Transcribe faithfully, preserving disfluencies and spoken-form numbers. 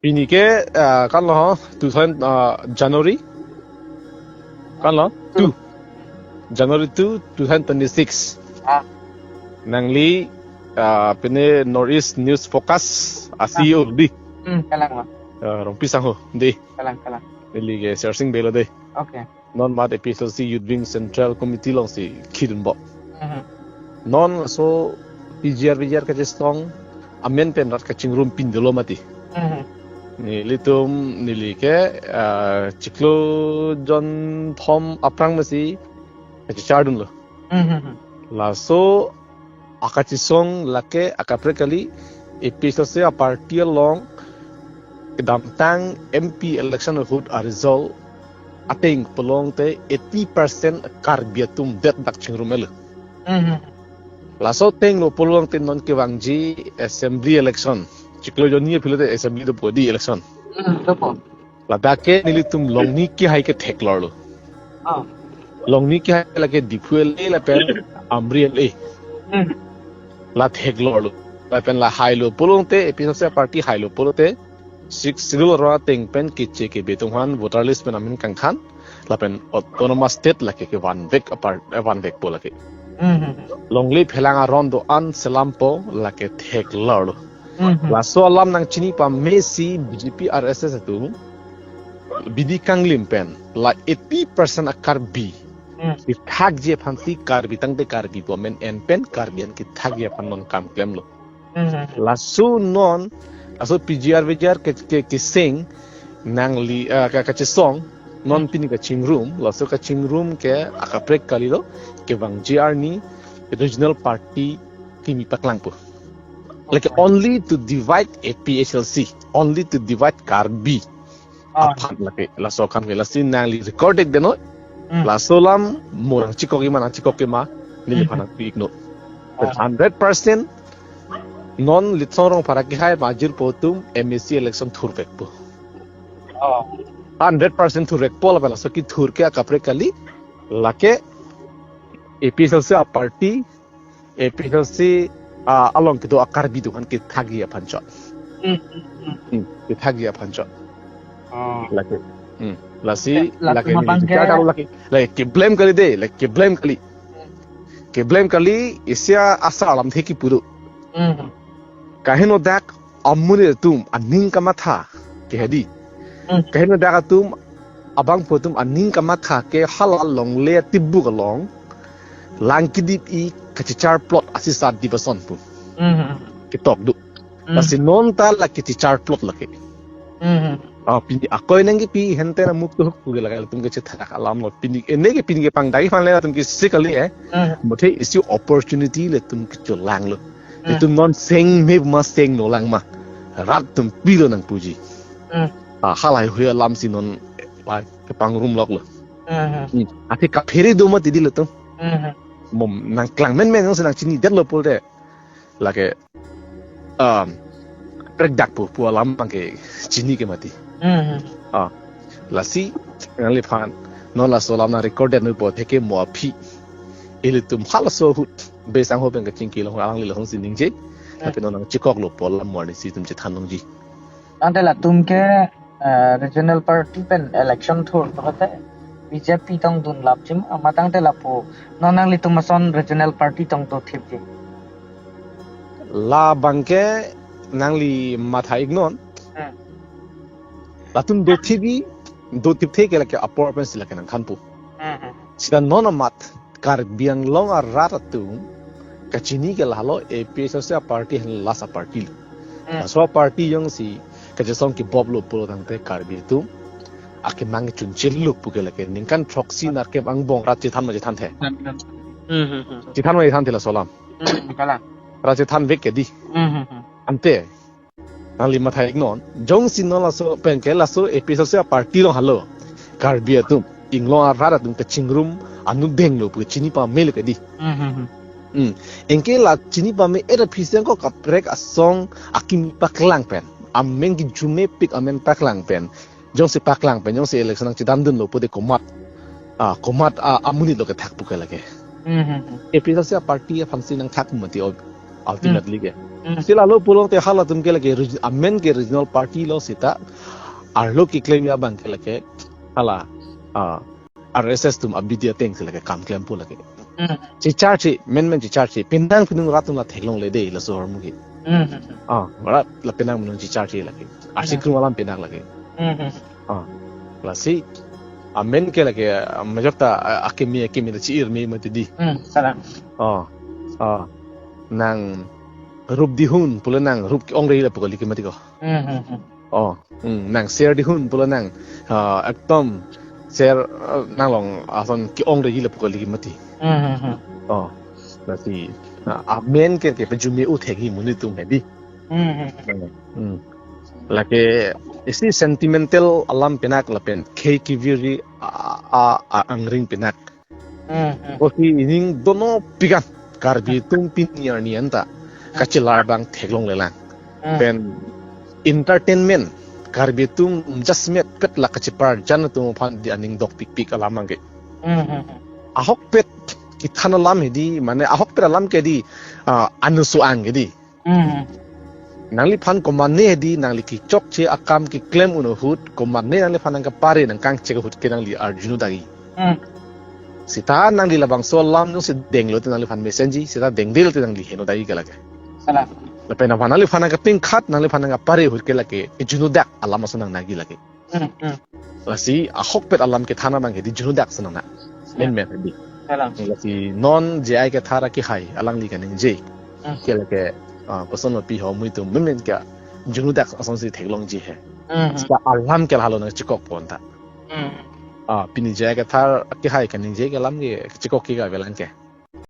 Pini ke, ah, kan lo, two thousand, ah, January. Kan lo? Two. January two, two thousand twenty-six. Ah. Nangli, ah, pine North East News Focus, ah, C E O di. Hmm, kalang ma. Ah, Rongpi sangho, di. Kalang, kalang. Neli ke Sersing Bey lo de. Okay. Non mat A P H L C Youth Wing Central Committee alongsi kedun bom. Mhm. Non laso P G R V G R kachesong amen pen rat kachingrum pindolo mati. Mhm. Nelitum neli ke, ah, chiklo jonthom aphrang masi kachechardunlo. Mhm. Laso akachesong lake akaprek kali A P H L C a-party along kedamtang M P election ahut a-result ateng pulote eighty percent Karbi atum det dak chingrum-etlo. Mhm. Laso ateng lo pulote non kevangji assembly election. Chiklo jonni aphi lote assembly dopo di election. Mhm, dopo. Ladak ke nelitum Longni kehai ke theklorlo. Ah. Longni kehai lake Diphu L A lapen Amri L A. Hmm. La theklorlo. Lapen la hailo pulote, A P H L C a-party hailo pulote, Sixth Schedule aron ateng pen keche kebe atum aphan voter list pen amen kangkhan, lapen autonomous state lake kevanvek apar, eh, vanvekpo lake. Hmm. Longle phelang aron do-an selampo lake theklorlo. Mhm. Laso alam nangchini pame si B J P R S S atum bidi kanglim pen la eighty percent a-Karbi. Hmm. Kethakji aphansi Karbi tangte Karbi pu amen en pen Karbi an kethakji aphan non kam klemlo. Mhm. Laso non, laso P G R V G R ke, ke, keseng nangli, ah, ka, kachesong, non Hmm. pini kachingrum, laso kachingrum ke akaprek kalilo, kevangji arni regional party kimi paklangpo. Like, okay, only to divide A P H L C, only to divide Karbi. Ah. Aphan lake, laso akam ke, lasi nangli recorded deno, Hmm. laso alam mo nangchekok-ik ma, nangchekok-ik ma, neliphan Hmm. nangpi-iknon. But Ah. hundred percent non Litsong Rongphar akehai majir pu atum M A C election thurvekpo. Oh. Hundred percent thurvekpo lapen laso kethur ke akaprek kali, lake A P H L C a-party, A P H L C, ah, along kedo a-Karbi atum aphan kethakji aphan chot. Hmm, hmm, hmm. Hmm, kethakji aphan chot. Oh. Lake. Hmm. Lasi, eh, lake latum ni abang ke, lake, lake keblame kali de, lake keblame kali. Hmm. Keblame kali, isi asar alamthe kipu do. Hmm. Kaheno dak amonit atum aning kamatha ke hedi. Hmm. Kaheno dak atum abangphu atum aning kamatha ke hala longle atibuk along lang kedip-i kachechar plot asisat di bason pu. Hmm. Ketok do. Hmm. Lasi non ta la kachechar plot lake. Hmm. Ah, pini akoi nangkepi hente na muk tuhuk pu ke lake latum kachethak alam lo. Pini ene ke pini kepangdai aphan le latum kesi kali eh. Hmm. Mothe isi opportunity latum kecholanglo. Hmm. Latum non seng me ma sengno lang ma. Rat atum pilo nangpuji. Hmm. Ah, halahei hui alamsi non, eh, la kepangrum loklo. Hmm. Hmm. Athe kaphere do mati di latum. Hmm. Mo nangklang menmen nangsi nangchinidetlo pulote. Lake, um, prekdak pu, pu alam abangke chini ke mati. Hmm. Ah, lasi, nangliphan, non laso alam nang-recorded nu pu atheke mo aphi. Ilitum halaso ahut, Bey sangho pen kachingki along alangli lahonsi ningje. Hmm. Tapi non nangchekoklo pu alam mo arnisi itum chethan longji. Tangte latum ke, eh, regional party pen election thur pulote B J P tong dunlapji ma, ma tangte lapu non nanglitum ason regional party tong dothipji? Labangke nangli matha-iknon. Hmm. Latum dothipji, dothipthe ke lake apor pensi lake nangthanpo. Hmm, hmm. Sita non amat Karbi Anglong arat atum kachini ke lahelo A P H L C a-party henlo last a-party lo. Hmm. Laso a-party jongsi kachesong keboplo pulo tangte Karbi atum akemang chunchillo pu ke lake ningkan throksi nerkep angbong rat chethan ma chethanthe. Hmm, hmm, hmm. Chethan ma chethanthe laso alam. Hmm, kalang. Rat chethanvek ke di. Hmm, hmm, hmm. Ante nangli matha-iknon, jongsi non laso penke laso A P H L C a-party along halo Karbi atum, inglong arat atum kachingrum anudeng lo pu chini pamelo ke di. Hmm, hmm, hmm. Hmm. Anke la chini pame-et aphi si angko kaprek asong akimi paklang pen, amen kejumepik amen paklang pen, jongsi paklang pen, jongsi election nangchedamdunlo pu de komat, ah, komat, ah, amonit lo kethak pu ke lake. Hmm, hmm, hmm. A P H L C a-party aphansi nangthak mati ul-, ultimately ke. Hmm. Si lalo pulote halatum ke lake reg-, amen ke regional party lo seta arlo keklem abang ke lake hala, ah, R S S atum abidi ateng si lake kam klempo lake. Hmm. Checharche, menmen checharche, penang penung rat atum la theklongle de laso ahormu ke. Hmm. Ah, rat la penang penung checharche lake. Arsi Hmm. krum alam penak lake. Hmm. Ah, lasi amen ke lake, ah, majok ta, ah, akimi, akimi ta chi-ir me mati di. Hmm, salam. Ah, ah, nang rup dihun pulo nang rup ke-ong re lapu kali ke mati ko. Hmm, hmm, hmm. Oh, hmm, nang ser dihun pulo nang, ah, ekdom ser, ah, nanglong ason ke-ong re lapu kali ke mati. Hmm, hmm, hmm. Oh, berarti, ah, amen ke, ke pejumi uthek hi monit atum hedi. Hmm, hmm, hmm. Hmm. Lake isi sentimental alam penak lapen khei kevir ri a, a, a, angring penak. Hmm, hmm. Osi ining dono pigan Karbi atum pini arni anta kachelar abang theklonglelang. Hmm. Pen entertainment Karbi atum just met pet la kacheparjan atum aphan di aning dokpikpik alam abang ke. Hmm, hmm, hmm. Ahokpet kethan alam hedi, mane ahokpet alam ke di, ah, anuso ang ke di. Hmm. Nangliphan komane hedi, nangli kechokche akam keklem un ahut, komane nangliphan nangkapare nangkangchek ahut ke nangli arjuno dagi. Hmm. Seta nangli labangso alam jongsi denglo te nangliphan mesenji, seta dengdel te nangli heno dagi ke lake. Salam. Lapen aphan nangliphan nangkapingkhat, nangliphan nangkapare ahut ke lake, kejuno dak alam ason nangnagi lake. Hmm, hmm. Lasi ahokpet alam kethan abang ke di juno dak ason nang. Menmen hedi. Salam. Lasi non J I Kathar akehai alangli kaningje. Hmm. Ke lake, ah, koson lo pi ho mui atum menmen ke juno dak asonsi theklongji he. Hmm, hmm. Seta alam ke halo nangchekokpo anta. Hmm. Ah, pini J I Kathar akehai kaningje ke alam ke chekok ke ka avelang ke.